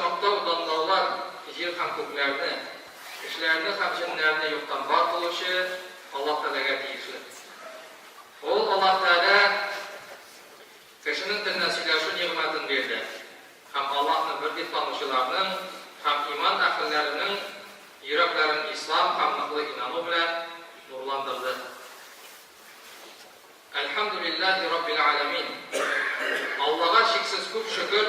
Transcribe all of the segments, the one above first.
мактау, данлаулар җир һәм күкләрне, кешеләрне һәм җеннәрне юктан бар кылучы Аллаһ Тәгаләгә тиешле. Ул, Аллаһ Тәгалә, кешенең теленә сөйләшү нигъмәтен бирде һәм Аллаһны бер дип танучыларның һәм иман әһелләренең йөрәкләрен ислам һәм ныклы инану белән нурландырды. Әлхәмдүлилләһи раббил галәмин. Аллага чиксез күп шөкер,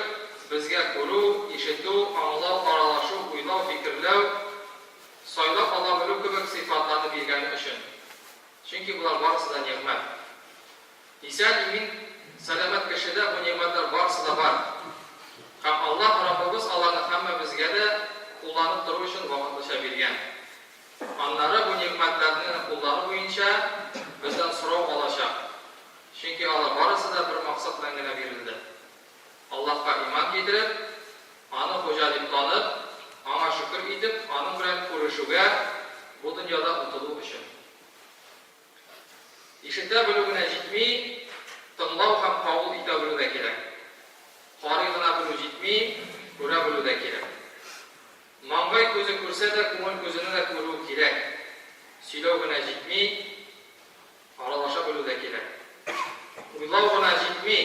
безгә күрү, ишетү, аңлау, аралашу, уйлау, фикерләү, сайлап ала белү кебек сыйфатларны биргәне өчен. Чөнки болар барысы да нигъмәт. Исән-имин, сәламәт кешедә бу нигъмәтләр барысы да бар. Һәм Аллаһ Раббыбыз аларны һәммәбезгә дә кулланып тору өчен вакытлыча биргән. Аннары бу нигъмәтләрне куллану буенча бездән сорау алачак, чөнки алар барысы да бер максат белән генә бирелде, Аллаһка иман китереп, Аны Хуҗа дип танып, Аңа шөкер итеп, Аның белән күрешүгә бу дөньяда омтылу өчен. Ишетә белү генә җитми, тыңлау һәм кабул итә белү дә кирәк. Карый гына белү җитми, күрә белү дә кирәк. Маңгай күзе күрсә дә, күңел күзенең дә күрүе кирәк. Сөйләү генә җитми, аралаша белү дә кирәк. Уйлау гына җитми,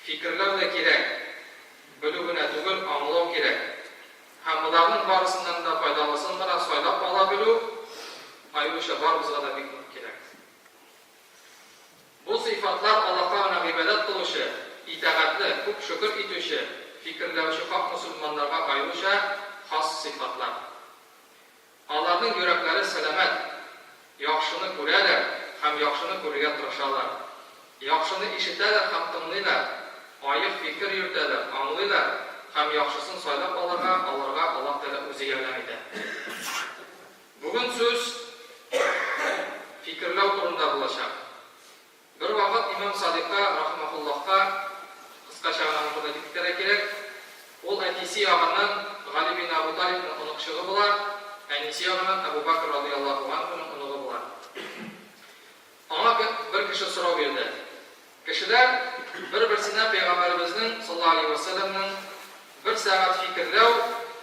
фикерләү дә кирәк. Белү генә түгел, аңлау кирәк. Һәм боларның барысыннан да файдалысын гына сайлап ала белү, аеруча барыбызга да бик нык кирәк. Бу сыйфатлар Аллаһка гына гыйбадәт кылучы, итагатьле, күп шөкер итүче, фикерләүче хак мөселманнарга аеруча хас сыйфатлар. Аларның йөрәкләре сәламәт, яхшыны күрәләр һәм яхшыны күрергә тырышалар, яхшыны ишетәләр һәм тыңлыйлар, аек фикер йөртәләр, аңлыйлар һәм яхшысын сайлап алырга аларга Аллаһ Тәгалә үзе ярдәм итә. Бүген сүз фикерләү турында булачак. Бервакыт имам Садыйкка, рахимаһуллаһка, кыскача гына аның турында әйтеп китәргә кирәк, ул әтисе ягыннан Гали бин Әбу Талибның оныкчыгы була, әнисе ягыннан Әбу Бәкр радыяллаһу ганһуның оныгы була. Аңа бер кеше сорау бирде. Кешеләр бер-берсенә пәйгамбәребезнең, саллаллаһу алейһи вә сәлләмнең, Бер сәгать фикерләү,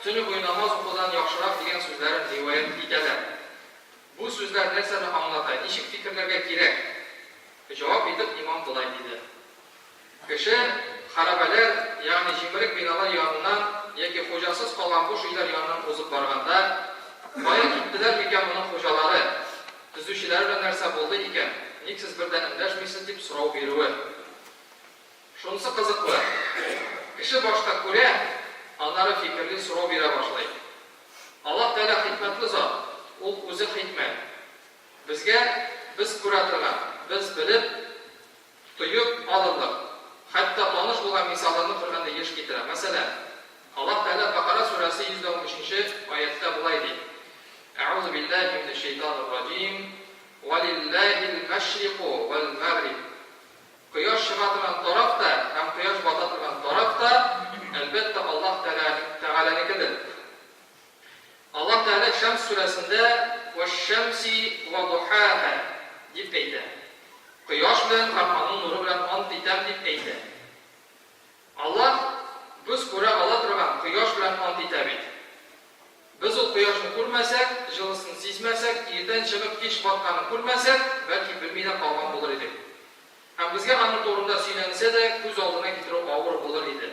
төне буе намаз укудан яхшырак дигән сүзләрен риваять итәләр. Бу сүзләр нәрсәне аңлата, ничек фикерләргә кирәк? Җавап итеп имам болай диде, Кеше хәрабәләр, ягъни җимерек биналар яныннан яки хуҗасыз калган буш өйләр яныннан узып барганда, Кая киттеләр микән моның хуҗалары? Төзүчеләре белән нәрсә булды икән, ник сез бер дә эндәшмисез, дип сорау бирүе. Шунысы кызыклы, кеше башта күрә, аннары фикерли, сорау бирә башлый. Аллаһ Тәгалә хикмәтле зат, Ул үзе хикмәт. Безгә без күрә торган, без белеп, тоеп алырлык, хәтта таныш булган мисалларны Коръәндә еш китерә. Мәсәлән, Аллаһ Тәгалә Бәкара сүрәсе 113 нче аятьтә болай ди, Әгъузу биллаһи минәш шәйтанир раҗим, Вә лиллаһил мәшрику вәл мәгъриб. Кояш чыга торган тараф та һәм кояш бата торган тараф та, әлбәттә, Аллаһ Тәгаләнекедер. Аллаһ Тәгалә Шәмс сүрәсендә, Вәш-шәмси вә духаһа, дип әйтә. Кояш белән һәм аның нуры белән ант итәм, дип әйтә. Аллаһ без күрә ала торган кояш белән ант итә бит. Без ул кояшны күрмәсәк, җылысын сизмәсәк, иртән чыгып кич батканын күрмәсәк, бәлки белми дә калган булыр идек. Һәм безгә аның турында сөйләнсә дә, күз алдына китерү авыр булыр иде.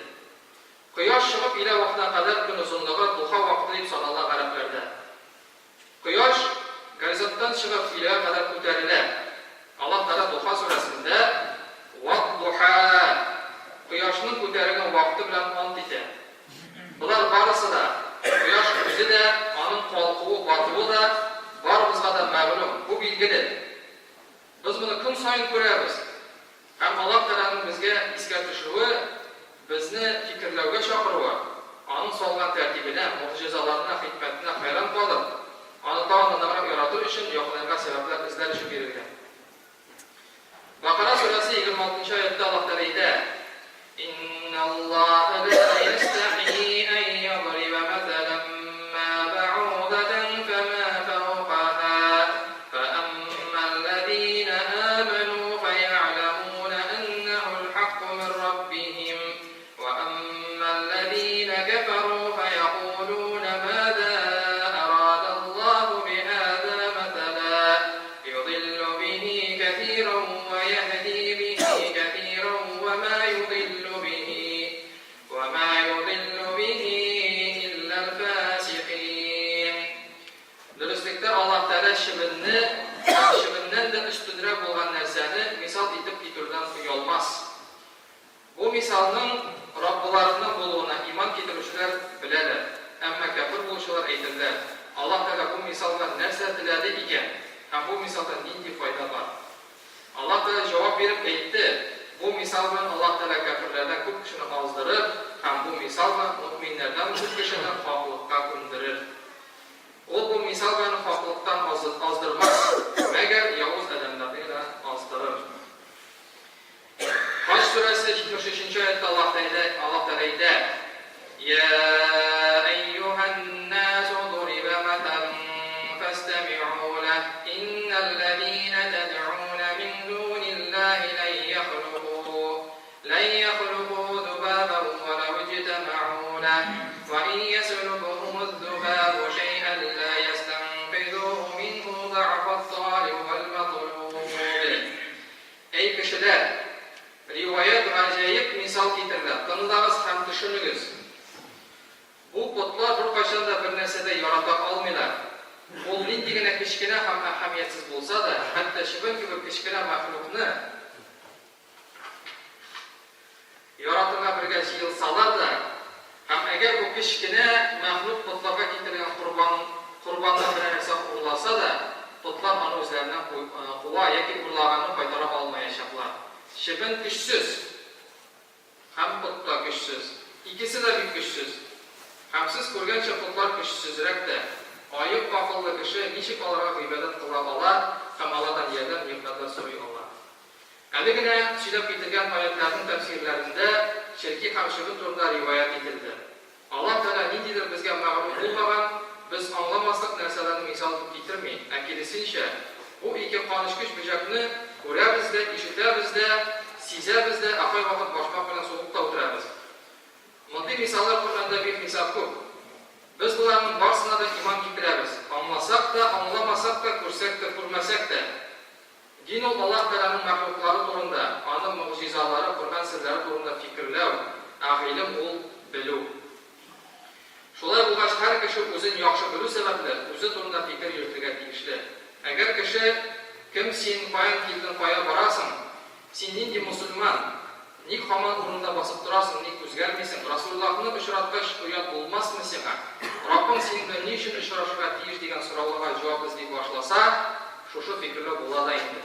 Кояш чыгып өйлә вакытына кадәр көн озынлыгы духа вакыты дип санала гарәпләрдә. Кояш горизонттан чыгып өйләгә кадәр күтәрелә. Аллаһ Тәгалә Духа сүрәсендә, Вад-духа, кояшның күтәрелгән вакыты белән ант итә. Болар барысы да, кояш үзе дә, аның калкуы, батуы да барыбызга да мәгълүм, бу билгеле. Без моны көн саен күрәбез. Һәм Аллаһ Тәгаләнең безгә искә төшерүе, безне фикерләүгә чакыруы, Аның салган тәртибенә, могҗизаларына, хикмәтенә хәйран калып, Аны тагын да ныграк ярату өчен, якынаерга сәбәпләр эзләр өчен бирелгән. Бакара сүрәсе 26 нчы аятьтә Аллаһ Тәгалә әйтә, Инналлаһа ла ястәхйи ән ядриба мәсәлән ма бә'удатан фәма фәукаһа, фәәммәлләзина амәнү … мисалның Раббыларыннан булуына иман китерүчеләр беләләр, әмма кяфер булучылар әйтерләр, Аллаһ Тәгалә бу мисал белән нәрсә теләде икән һәм бу мисалда нинди файда бар? Аллаһ Тәгалә җавап биреп әйтте, Бу мисал белән Аллаһ Тәгалә кяферләрдән күп кешене аздырыр һәм бу мисал белән мөэминнәрдән күп кешене хаклыкка күндерер. Ул бу мисал белән хаклыктан аздырмас, мәгәр явыз адәмнәрне генә аздырыр. Хаҗ сүрәсе 73 нче аятьтә Аллаһ Тәгалә Аллаһ Тәгалә әйтә, Йә әййүһән-нәсу дуриба мәсәлун фәстәми'у ләһ, иннәл-ләзинә тәд'уна мин дуниллаһи лән яхлуку лән яхлуку зубабан вәләү иҗтәмә'у ләһ, вә ин яслубһумуз-зубабу шәйъән лә ястәнкыйзуху минһу да'фат-талибу вәл-матлуб. Әй кешеләр! Риваять гаҗәеп мисал китерелә, тыңлагыз һәм төшенегез. Бу потлар беркайчан да бернәрсә дә ярата алмыйлар. Ул нинди генә кечкенә һәм әһәмиятсез булса да, хәтта чебен кебек кечкенә мәхлукны яратырга бергә җыелсалар да, һәм әгәр бу кечкенә мәхлук потларга китерелгән корбан, корбаннан берәр нәрсә урласа да, потлар аны үзләреннән куа яки урлаганын кайтара алмаячаклар. Чебен көчсез. Һәм пот та көчсез. Икесе дә бик көчсез. Һәм сез күргәнчә, потлар көчсезрәк тә. Аек акыллы кеше ничек аларга гыйбадәт кыла ала һәм алардан ярдәм, нигъмәтләр сорый ала? Әле генә сөйләп кителгән аятьләрнең тәфсирләрендә черки һәм чебен турында риваять ителде. Аллаһ Тәгалә ниндидер безгә мәгълүм булмаган, без аңламаслык нәрсәләрне мисал итеп китерми, ә киресенчә, бу ике канечкеч бөҗәкне күрәбез дә, ишетәбез дә, сизәбез дә, ә кайвакыт башмак белән сугып та үтерәбез. Мондый мисаллар Коръәндә бихисап күп. Без боларның барсына да иман китерәбез, аңласак та, аңламасак та, күрсәк тә, күрмәсәк тә. Дин ул Аллаһ Тәгаләнең мәхлуклары турында, Аның могҗизалары, Коръән серләре турында фикерләү, ә гыйлем ул, белү. Шулай булгач, һәр кеше үзен яхшы белү сәбәпле, үзе турында фикер йөртергә тиешле. Әгәр кеше, Кем син, каян килдең, кая барасың? Син нинди мосылман? Ник һаман урынында басып торасың, ник үзгәрмисең? Расуллаһны очраткач, оят булмасмы сиңа? Раббың синең белән ни өчен очрашырга тиеш дигән сорауларга җавап эзли башласа, шушы фикерләү була да инде.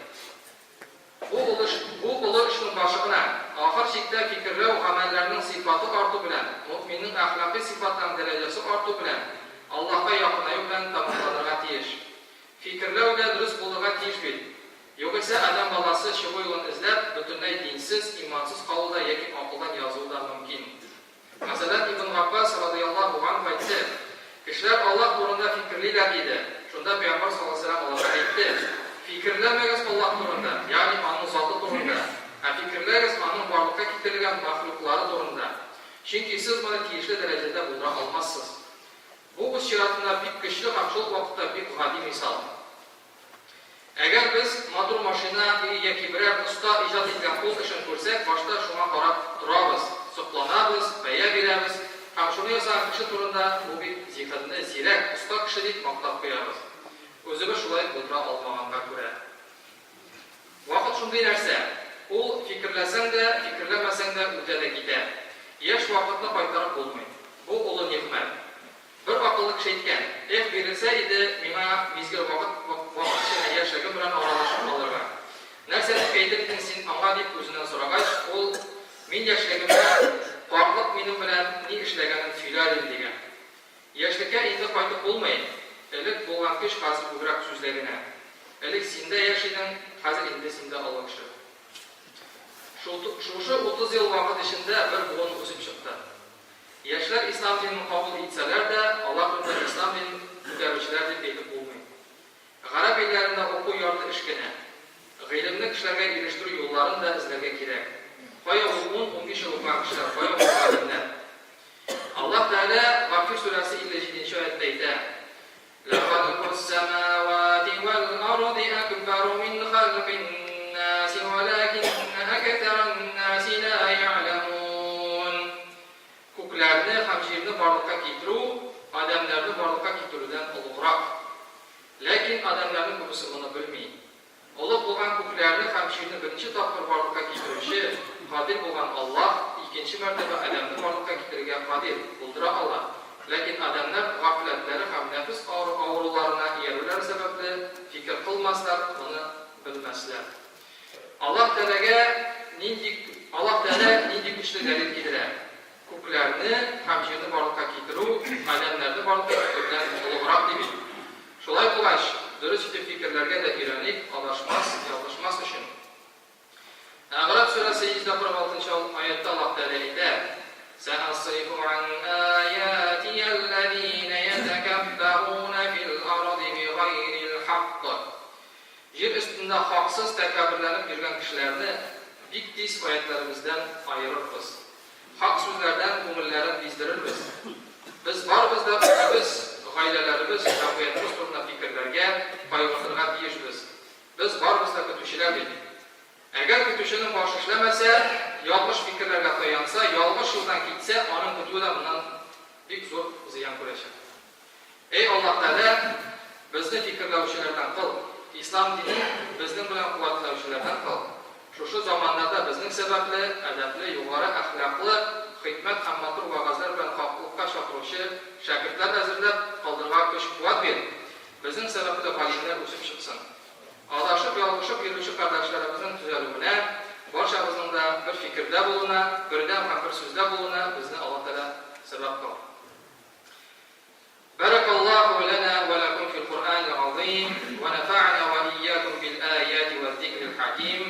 Бу олы бу олы эшнең башы гына. Ахыр чиктә фикерләү гамәлләрнең сыйфаты арту белән, мөэминнең әхлакый сыйфатларының дәрәҗәсе арту белән, Аллаһка якынаю белән тәмамланырга тиеш. Фикерләү дә дөрес булырга тиеш бит. Югыйсә, адәм баласы чыгу юлын эзләп, бөтенләй динсез, имансыз калу да яки акылдан язуы да мөмкин. Мәсәлән, Ибн Габбас, радыйаллаһу ганһу, әйтте, Кешеләр Аллаһ турында фикерлиләр иде. Шунда Пәйгамбәр, саллаллаһу галәйһи ва сәлләм, аларга әйтте, Фикерләмәгез Аллаһ турында, ягъни Аның заты турында, ә фикерләгез Аның барлыкка китерелгән мәхлуклары турында. Чөнки сез моны тиешле дәрәҗәдә булдыра алмассыз. Бу үз чиратында бик көчле һәм шул ук вакытта бик гади мисал. Әгәр без матур машина, өй яки берәр оста иҗат иткән кул эшен күрсәк, башта шуңа карап торабыз, сокланабыз, бәя бирәбез һәм шуны ясаган кеше турында бу бик зиһенле, зирәк, оста кеше дип мактап куябыз. Үзебез шулай булдыра алмаганга күрә. Вакыт шундый нәрсә, ул фикерләсәң дә, фикерләмәсәң дә үтә дә китә. Яшь вакытны кайтарып булмый. Бу олы нигъмәт. Бер акыллы кеше әйткән, Эх, бирелсә иде миңа мизгел вакыт, вакыт эченә яшьлегем белән аралашып алырга. Нәрсә дип әйтер идең син аңа дип үзеннән сорагач, ул, Мин яшьлегемә картлык минем белән ни эшләгәнен сөйләр идем, дигән. Яшьлеккә инде кайтып булмый, элек булган көч хәзер күбрәк сүздә генә. Элек син дә яшь идең, хәзер инде син дә олы кеше. Шушы 30 ел вакыт эчендә бер буын үсеп чыкты. Яшьләр ислам динен кабул итсәләр дә, алар турында ислам динен күтәрүчеләр дип әйтеп булмый. Гарәп илләрендә уку ярты эш кенә. Гыйлемне кешеләргә ирештерү юлларын да эзләргә кирәк. Кая ул ун-унбиш ел укыган кешеләр, кая ул галимнәр? Аллаһ Тәгалә Гафир сүрәсе 57 нче аятьтә әйтә, Ләхалкус-сәмавати вәл-арди әкбәру мин халкин-наси вәләкиннә әксәрән-наси лә йәгъләмун. Күкләрне һәм җирне барлыкка китерү адәмнәрне барлыкка китерүдән олуграк. Ләкин адәмнәрнең күбесе моны белми. Олуг булган күкләрне һәм җирне беренче тапкыр барлыкка китерүче, Кадир булган Аллаһ, икенче мәртәбә Адәмне барлыкка китерергә кадир, булдыра ала. Ләкин адәмнәр гафләтләре һәм нәфес авыруларына иярүләре сәбәпле фикер кылмаслар, моны белмәсләр. Аллаһ Тәгаләгә нинди Аллаһ Тәгалә нинди көчле дәлил китерә? Күкләрне һәм җирне барлыкка китерү адәмнәрне барлыкка китерүдән олыграк ди бит. Шулай булгач, дөрес итеп фикерләргә дә өйрәник, адашмас, ялгышмас өчен. Әгъраф сүрәсе 146 нчы аятьтә Аллаһ Тәгалә әйтә, Сәасрифу ан аятиялләзина ятәкәббәруна фил арди бигайрил хакк. Җир өстендә хаксыз тәкәбберләнеп йөргән кешеләрне бик тиз аятьләребездән аерырбыз. Хак сүзләрдән күңелләрен биздерербез. Без барыбыз да үзебез, гаиләләребез, җәмгыятебез турында фикерләргә, кайгыртырга тиешбез. Без барыбыз да көтүчеләр бит. Әгәр көтүченең башы эшләмәсә, ялгыш фикерләргә таянса, ялгыш юлдан китсә, аның көтүе дә моннан бик зур зыян күрәчәк. Әй Аллаһ Тәгалә, безне фикерләүчеләрдән кыл, ислам динен безнең белән куәтләүчеләрдән кыл. Шушы заманнарда безнең сәбәпле, әдәпле, югары әхлаклы, хикмәт һәм матур вәгазьләр белән хаклыкка чакыручы шәкертләр әзерләп калдырырга көч-куәт бир. Безнең сәбәпле галимнәр үсеп чыксын. Адашып-ялгышып йөрүче кардәшләребезнең төзәлүенә, барчабызның да бер фикердә булуына, бердәм һәм бер сүздә булуына безне Аллаһ Тәгалә сәбәп кыл. Бәрәкаллаһу ләнә вә ләкүм фил Коръәнил газыйм, вә нәфәгънә вә ияякүм бил аяти вәз-зикрил хәким.